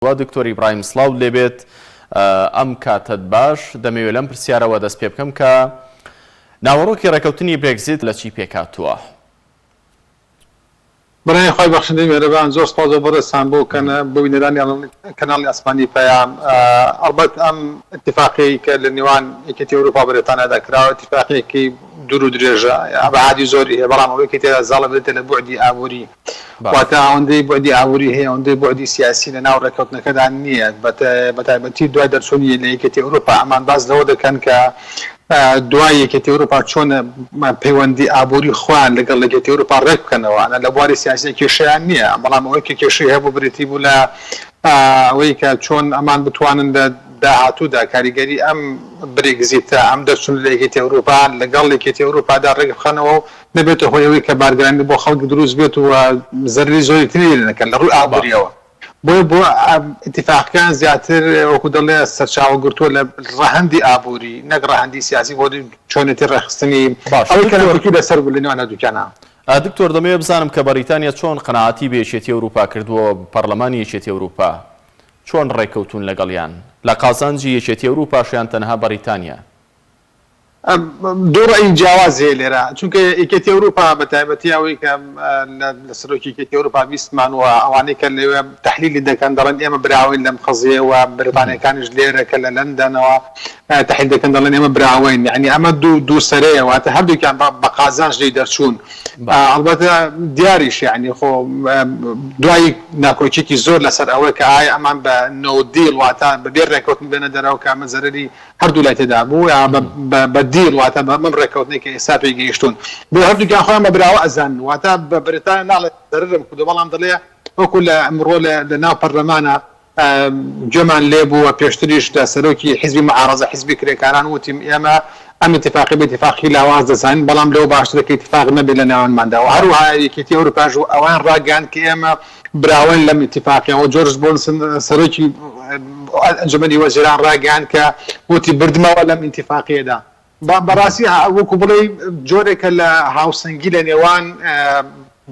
دکتۆر ئیبراهیم سڵاوت لێبێت ئەم کاتەت باش دەمەوێت لەم پرسیارەوە دەست پێ بکەم کە ناوەڕۆکی ڕێکەوتنی برێگزیت لە چی پێکهاتووە؟ بەناوی خوای بەخشندەی میهرەبان زۆر سوپاس بۆ بەڕێزتان بۆ بۆ بینەرانی کەناڵی ئاسمانی پەیام ئەڵبەت ئەم ئیتیفاقیەی کە لە نێوان یەکێتی ئەوروپا و بەریتانیادا کراوە ئیتیفاقیەکی دوور و درێژە ئەبعادی زۆری هەیە بەڵام ئەوەی کە تێدا زاڵە بریتیە لە بوعدی ئابووری واتە ئەوەندەی بوعدی ئابووری هەیە ئەوەندەی بوعدی سیاسی لە ناو ڕێککەوتنەکەدا نییە بەتایبەتی دوای دەرچوونی لە یەکێتی ئەوروپا ئەمان باس لەوە دەکەن کە دوای یەکێتی ئەوروپا چۆن پەیوەندی ئابووری خۆیان لەگەڵ یەکێتی ئەوروپا ڕێک بکەنەوە لە بواری سیاسی کێشەیان نییە بەڵام ئەوەی کە کێشەی هەبوو بریتی بوو لە ئەوەی کە چۆن ئەمان بتوانن لە داهاتوودا کاریگەری ئەم برێگزیتە، ئەم دەرچوونە لە یەکێتی ئەوروپا لەگەڵ یەکێتی ئەوروپادا ڕێکبخەنەوە و نەبێتە هۆی ئەوەی کە بارگرانی بۆ خەڵک دروست بێت و زەرەری زۆری تری لێ نەکەن لە ڕووی ئابوورییەوە. بۆیە بۆ ئیتیفاقەکان زیاتر وەکو دەڵێ سەرچاوە گرتووە لە ڕەهەندی ئابووری نەک ڕەهەندی سیاسی بۆ چۆنێتی ڕێکخستنی باش ئەوەی کە دکتۆر. ناکۆکی لەسەر بوو لە نێوان هەردووکیانا. دکتۆر دەمەوێت بزانم کە بەڕیتانیا چۆن قەناعەتی بە یەکێتی ئەوروپا کردووە و پەڕلەمانی یەکێتی ئەوروپا چۆن ڕێککەوتوون لەگەڵیان؟ لە قازانجی یەکێتی ئەوروپاش یان تەنها بەڕیتانیا؟ دوو ڕەئی جیاواز هەیە لێرە، چونکە یەکێتی ئەوروپا بە تایبەتی ئەوەی کە لە سەرۆکی یەکێتی ئەوروپا بیستمان و ئەوانەی کە لەوێ تەحلیلی دەکەن دەڵێن ئێمە براوەین لەم قەزیە و بەریتانیەکانیش لێرە کە لە لەندەنەوە تەحلیل دەکەن دەڵێن ئێمە براوەین یانی ئەمە دوو دوو سەرەیە واتە هەردووکیان بە قازانج لێی دەرچوون ئەڵبەتە دیاریش یانی خۆ دوای ناکۆکیەکی زۆر لەسەر ئەوەی کە ئایا ئەمان بە no deal واتە بەبێ ڕێکەوتن بێنە دەرەوە کە ئەمە زەرەری هەردوو لای تێدا بوو یا بە deal واتە بە ئەم ڕێکەوتنەی کە ئێستا پێی گەیشتوون بۆیە هەردووکیان خۆیان بە براوە ئەزانن واتە بە بەریتانیا ناڵێ زەرەرم کردووە بەڵام دەڵێ وەکو لە ئەمڕۆ لە ناو پەرلەمانە گوێمان لێ بوو و پێشتریش لە سەرۆکی حیزبی معارەزە حیزبی کرێکاران وتیم ئێمە ئەم ئیتیفاقی بە ئیتیفاقی لاواز دەزانین بەڵام لەوە باشترە کە ئیتیفاق نەبێت لە ناوەندماندا و هەروەها یەکێتی ئەوروپاش و ئەوان ڕاگەیاند کە ئێمە براوەین لەم ئیتیفاقیە و جۆرج بۆنسن سەرۆکی ئەنجومەنی وەزیران ڕاگەیاند کە وتی بردمەوە لەم ئیتیفاقیەدا. بەڕاستی وەکو بڵێی جۆرێکە لە هاوسەنگی لە نێوان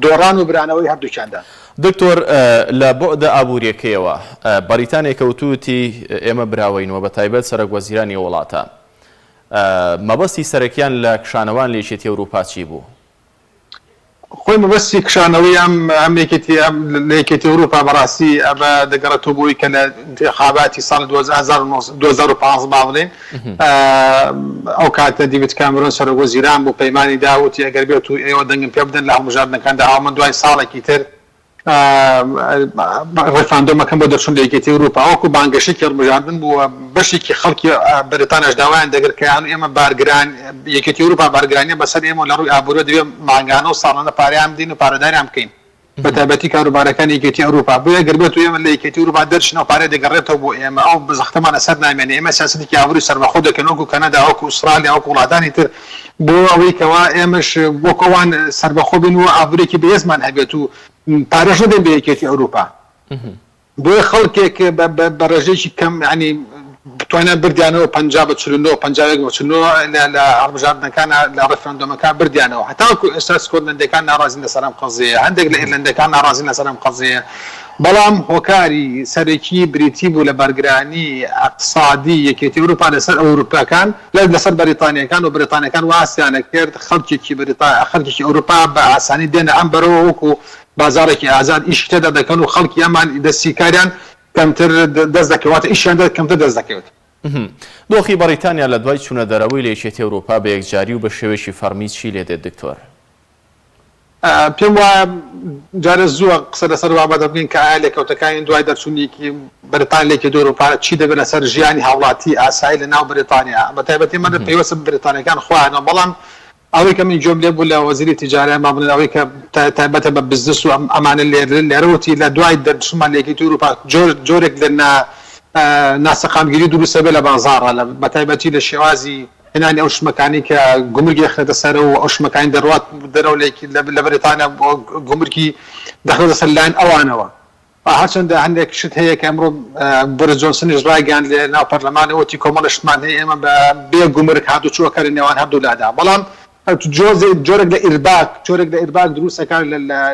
دۆڕان و برانەوەی هەردووکیاندا. دکتۆر لە بوعدە ئابووریەکەیەوە بەریتانیا کە وتووتی ئێمە براوەین و بەتایبەت سەرۆک وەزیرانی ئەو وڵاتە مەبەستی سەرەکیان لە کشانەوان لە یەکێتی ئەوروپا چی بوو؟ خۆی مەبەستی کشانەوەی ئەم ئەم یەکێتی ئەم لە یەکێتی ئەوروپا بەڕاستی ئەمە دەگەڕێتەوە بۆی کە لە ئینتیخاباتی ساڵی 2015 با بڵێین ئەو کاتە دیڤید کامرۆن سەرۆک وەزیران بوو پەیمانی دا وتی ئەگەر بێت و ئێوە دەنگم پێ بدەن لە هەڵبژاردنەکاندا ئەوا من دوای ساڵێکی تر ڕیفراندۆمەکەم بۆ دەرچوون لە یەکێتی ئەوروپا وەکو بانگەشەیەکی هەڵبژاردن بوو و بەشێکی خەڵکی بەریتانیاش داوایان دەکرد کە یان ئێمە بارگران یەکێتی ئەوروپا بارگرانیە بەسەر ئێمە لە ڕووی ئابووریەوە دەبێت مانگانە و ساڵانە پارەیان بدەین و پارەداریان بکەین بە تایبەتی کاروبارەکانی یەکێتی ئەوروپا بۆیە گەر بێت و ئێمە لە یەکێتی ئەوروپا دەرچین ئەو پارەیە دەگەڕێتەوە بۆ ئێمە ئەو زەختەمان لەسەر نامێنێ ئێمە سیاسەتێکی ئابووری سەربەخۆ دەکەین وەکو کەنەدا وەکو ئوسترالیا وەکو وڵاتانی تر بۆ ئەوەی کەوا ئێمەش وەک ئەوان سەربەخۆ بین و ئابوورێکی بەهێزمان هەبێت و پارەش نەدەین بە یەکێتی ئەوروپا. بۆیە خەڵکێک بە ڕێژەیەکی کەم یانی توانیان بردیانەوە 50 بە 49 51 بە 49 لە هەڵبژاردنەکان لە ڕێفراندۆمەکان بردیانەوە هەتاکو ئێستا سکۆتلەندیەکان ناڕازین لەسەر ئەم قەزیەیە هەندێک لە ئیرلەندیەکان ناڕازین لەسەر ئەم قەزیەیە بەڵام هۆکاری سەرەکی بریتی بوو لە بارگرانی ئەقتسادی یەکێتی ئەوروپا لەسەر ئەوروپاکان لەسەر بەریتانیەکان و بەریتانیەکان وا هەستیانە کرد خەڵکێکی بەریتا خەڵکێکی ئەوروپا بە ئاسانی دێنە ئەم بەرەوە وەکو بازاڕێکی ئازاد ئیشی تێدا دەکەن و خەڵکی ئەمان دەستی کاریان کەمتر دەست دەکەوێت واتە ئیشیان کەمتر دەست دەکەوێت. دۆخی بەڕیتانیا لە دوای چوونە دەرەوەی لە یەکێتی ئەوروپا بە یەکجاری و بە شێوەیەکی فەڕمی چی لێدێت دکتۆر؟ پێم وایە جارێ زووە قسە لەسەر بابەتە بکەین کە ئایا لێکەوتەکانی دوای دەرچوونی بەریتانیا لە یەکێتی ئەوروپا چی دەبێت لەسەر ژیانی هاوڵاتی ئاسایی لە ناو بەریتانیا بە تایبەتی ئەمە پەیوەستە بە بەریتانیەکان خۆیانەوە بەڵام ئەوەی کە من گوێم لێ بوو لە وەزیری تیجارە با بڵێن ئەوەی کە تایبەتە بە بزنس و ئەمانە لێرە وتی لە دوای دەرچوونمان لە یەکێتی ئەوروپا جۆرێک لە ناسەقامگیری دروست دەبێت لە بازاڕە بە تایبەتی لە شێوازی هێنانی ئەو شمەکانەی کە گومرگی ئەخرێتە سەرەوە و ئەو شمەکانی دەڕوات دەرەوە لە بەریتانیا گومرگی دەخرێتە سەر لایەن ئەوانەوە. هەرچەندە هەندێک شت هەیە کە ئەمڕۆ بۆریس جۆنسنیش ڕایگەیاند لە ناو پەرلەمان وتی کۆمەڵە شتمان هەیە ئێمە بە بێ گومرگ هاتوچۆ ئەکەن لە نێوان هەردوو لادا بەڵام جۆرێک لە ئیرباک جۆرێک لە ئیرباک دروست ئەکات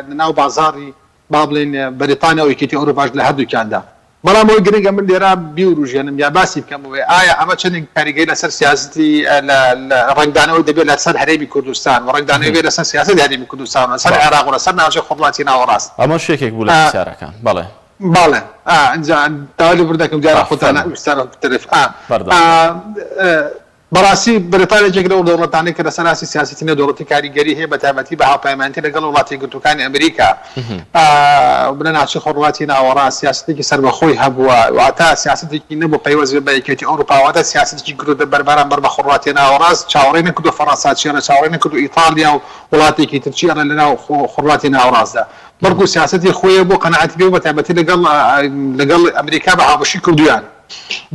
لە ناو بازاڕی با بڵێین بەریتانیا و یەکێتی ئەوروپاش لە هەردووکیاندا. بەڵام ئەوەی گرنگە من لێرە بیوروژێنم یا باسی بکەم ئەوەیە ئایا ئەمە چەندێک کاریگەری لەسەر سیاسەتی لە لە ڕەنگدانەوەی دەبێت لەسەر هەرێمی کوردستان و ڕەنگدانەوەی بێت لەسەر سیاسەتی هەرێمی کوردستان و لەسەر بەڵێ. عێراق و لەسەر ناوچەی خۆرهەڵاتی ناوەڕاست. ئەمەش یەکێک بوو لە پرسیارەکان. بەڵێ. بەڵێ. ئا ئینجا داوای لێبوردن دەکەم دیارە با خۆتان فەرموو. پرسیارە ترف. ئا بەردەوام ئا بن. بەڕاستی بەریتانیا یەکێک لەو دەوڵەتانەی کە لەسەر ئاستی سیاسەتی نێودەوڵەتی کاریگەری هەیە بەتایبەتی بە هاوپەیمانێتی لەگەڵ وڵاتە یەکگرتووەکانی ئەمریکا و لە ناوچەی خۆرهەڵاتی ناوەڕاست سیاسەتێکی سەربەخۆی هەبووە واتە سیاسەتێکی نەبوو پەیوەست بێت بە یەکێتی ئەوروپا واتە سیاسەتێکی گرتووەتە بەر بەرامبەر بە خۆرهەڵاتی ناوەڕاست چاوەڕێی نەکردووە فەڕەنسا چی ئەڵێ چاوەڕێی نەکردووە ئیتاڵیا و وڵاتێکی تر چی ئەڵێ لەناو خۆرهەڵاتی ناوەڕاستدا بەڵکو سیاسەتی خۆی هەبوو قەناعەتی پێ بوو بەتایبەتی لەگەڵ لەگەڵ ئەمریکا بە هاوبەشی کردوویان.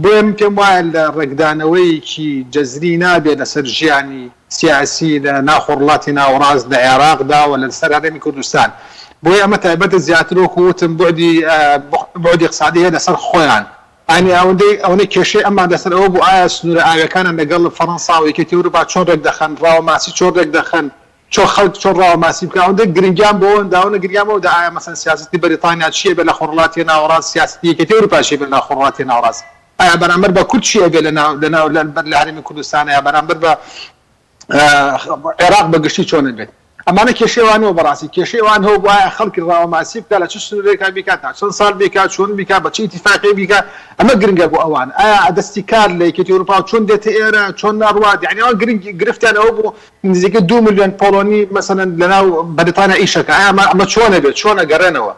بۆیە من پێم وایە لە ڕێکدانەوەیەکی جەزری نابێت لەسەر ژیانی سیاسی لە ناو خۆرهەڵاتی ناوەڕاست لە عێراقدا و لەسەر هەرێمی کوردستان. بۆیە ئەمە تایبەتە زیاتر وەکو وتم بوعدی بوعدی ئیقتسادی هەیە لەسەر خۆیان. یانی ئەوەندەی ئەوەنەی کێشەی ئەمان لەسەر ئەوە بوو ئایا سنوورە ئاویەکانیان لەگەڵ فەڕەنسا و یەکێتی ئەوروپا چۆن ڕێکدەخەن، ڕاوە ماسی چۆن ڕێکدەخەن، چۆن خەڵک چۆن ڕاوە ماسی بکا ئەوەندە گرنگیان بۆ ئەوە داوە نە گرنگیان بەوە دا ئایا مەسەلەن سیاسەتی بەریتانیا چی ئەبێ لە خۆرهەڵاتی ناوەڕاست سیاسەتی یەکێتی ئەوروپا چی ئەبێ لە خۆرهەڵاتی ناوەڕاست ئایا بەرامبەر بە کورد چی ئەبێ لە ناو لە ناو لە هەرێمی کوردستان یا بەرامبەر بە عێراق بە گشتی چۆن ئەبێت ئەمانە کێشەی ئەوان نیە بەڕاستی کێشەی ئەوان هەوە بوو ئایا خەڵکی ڕاوە ماسی بکا لە چ سنوورێکا بیکا تا چەند ساڵ بیکا چۆن بیکا بە چ ئیتیفاقێ بیکا ئەمە گرنگە بۆ ئەوان ئایا دەستی کار لە یەکێتی ئەوروپا چۆن دێتە ئێرە چۆن ناڕوات یعنی ئەوان گرنگ گرفتیان ئەوە بوو نزیکەی دوو ملیۆن پۆڵۆنی مەسەلەن لەناو بەریتانیا ئیشەکە ئایا ئەمە ئەمە چۆن ئەبێت چۆن ئەگەڕێنەوە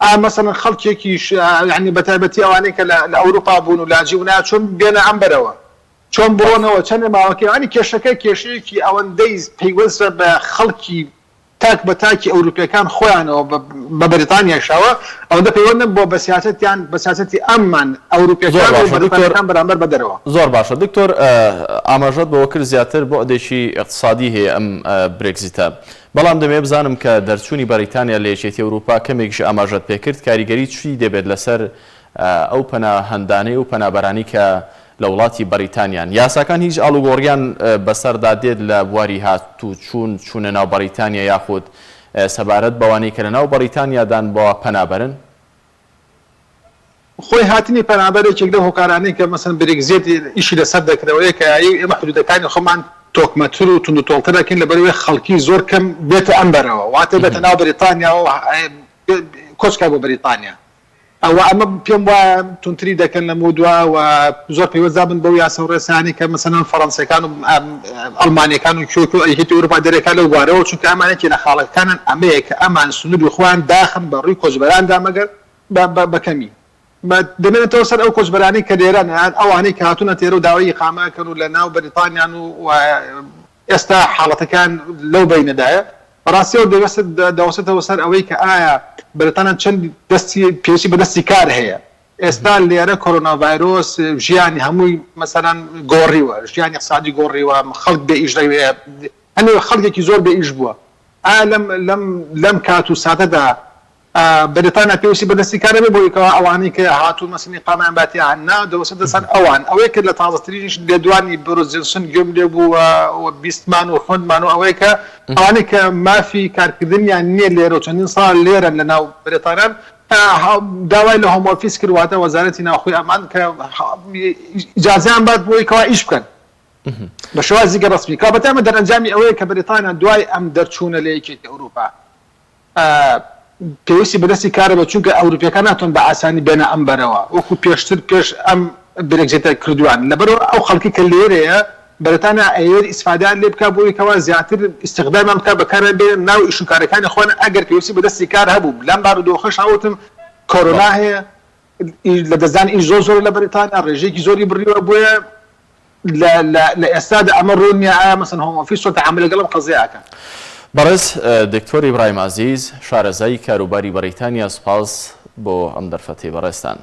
ئایا مەسەلەن خەڵکێکیش یعنی بەتایبەتی ئەوانەی کە لە لە ئەوروپا بوون و لاجی بوون ئایا چۆن بێنە ئەم بەرەوە چۆن بڕۆنەوە چەندە ماوەکەی یعنی کێشەکە کێشەیەکی ئەوەندەی پەیوەستە بە خەڵکی تاک بە تاکی ئەوروپیەکان خۆیانەوە بە بەریتانیاشەوە ئەوەندە پەیوەند نەبووە بە سیاسەتیان بە سیاسەتی ئەمان زۆر ئەوروپیەکان و باشە دکتۆر بەریتانیەکان بەرامبەر بە دەرەوە. زۆر باشە دکتۆر ئاماژەت بەوە کرد زیاتر بوعدێکی ئیقتسادی هەیە ئەم برێکزیتە بەڵام دەمەوێت بزانم کە دەرچوونی بەریتانیا لە یەکێتی ئەوروپا کەمێکیش ئاماژەت پێکرد کاریگەری چی دەبێت لەسەر ئەو پەناهەندانەی و پەنابەرانی کە لە وڵاتی بەریتانیان. یاساکان هیچ ئاڵوگۆڕیان بەسەردا دێت لە بواری هاتوچوون، چوونە ناو بەریتانیا یاخود سەبارەت بەوانەی کە لەناو بەریتانیادان بۆ پەنابەرن؟ خۆی هاتنی پەنابەر یەکێک لەو هۆکارانەی کە مەسەلەن برێگزیت ئیشی لەسەر دەکرێت ئەوەیە کە ئێمە حدودەکانی خۆمان تۆکمەتر و توندوتۆڵتر ئەکەین لەبەرئەوەی خەڵکی زۆر کەم بێتە ئەم بەرەوە واتە بێتە ناو بەریتانیاوە کۆچ بکات بۆ بەریتانیا. ئەوە ئەمە پێم وایە توندتری دەکەن لەمەودوا و زۆر پەیوەست دابن بەو یاسا و ڕێسایانەی کە مەسەلەن فەڕەنسیەکان و ئەڵمانیەکان و کیۆکۆ یەکێتی ئەوروپا دەرێکا لەو بوارەوە چونکە ئەمان یەکێ لە خاڵەکانیان ئەمەیە کە ئەمان سنوری خۆیان داخن بە ڕووی کۆچبەراندا مەگەر بە کەمی دەمێنێتەوە سەر ئەو کۆچبەرانەی کە لێرەن یان ئەوانەی کە هاتوونەتە ئێرە و داوای ئیقامە ئەکەن و لە ناو بەریتانیان و ئێستا حاڵەتەکان لەو بەینەدایە. بەڕاستی ئەوە دەوەستێتەوە سەر ئەوەی کە ئایا بەریتانیا چەند دەستی پێویستی بە دەستی کار هەیە. ئێستا لێرە کۆرۆنا ڤایرۆس ژیانی هەمووی مەسەلەن گۆڕیوە، ژیانی ئیقتسادی گۆڕیوە، خەڵک بێ ئیش دەوێ، هەنێ خەڵکێکی زۆر بێ ئیش بووە. ئایا لەم لەم لەم کات و ساتەدا بەریتانیا پێویستی بە دەستی کار ئەبێ بۆی کەوا ئەوانەی کە هاتوون مەسەلەن ئیقامەیان باتێ یان نا دەوەستێتە سەر ئەوان ئەوەی کە لە تازەترینیش لێدوانی بۆریس جۆنسن گوێم لێ بوو و بیستمان و خوێندمان و ئەوەیە کە ئەوانەی کە مافی کارکردنیان نییە لێرە و چەندین ساڵ لێرەن لە ناو بەریتانیان داوای لە Home Office کرد واتە وەزارەتی ناوخۆی ئەمان کە ئیجازەیان بات بۆی کەوا ئیش بکەن بە شێوازێکی ڕەسمی کەواتە ئەمە دەرئەنجامی ئەوەیە کە بەریتانیا دوای ئەم دەرچوونە لە یەکێتی ئەوروپا پێویستی بە دەستی کارە بە چونکە ئەوروپیەکان ناتوان بە ئاسانی بێنە ئەم بەرەوە وەکو پێشتر پێش ئەم برێگزیتە کردوان لەبەرئەوە ئەو خەڵکی کە لێرەیە بەریتانیا ئەیەوێت ئیسفادەیان لێ بکا بۆی کەوا زیاتر ئیستخدامیان بکا بەکاریان بێنە ناو ئیش و کارەکانی خۆیان ئەگەر پێویستی بە دەستی کار هەبوو لەم بارودۆخەش وتم کۆرۆنا بەڵێ. هەیە لەدەستدانی ئیش زۆر زۆرە لە بەریتانیا ڕێژەیەکی زۆری بڕیوە بۆیە لە لە لە ئێستادا ئەمە ڕوون نییە ئایا مەسەن Home Office چۆن تەعامول لەگەڵ ئەم قەزیە ئەکات. بەڕێز دکتۆر ئیبراهیم عەزیز شارەزای کاروباری بەڕیتانیا سوپاس بۆ ئەم دەرفەتەی بەڕێزتان.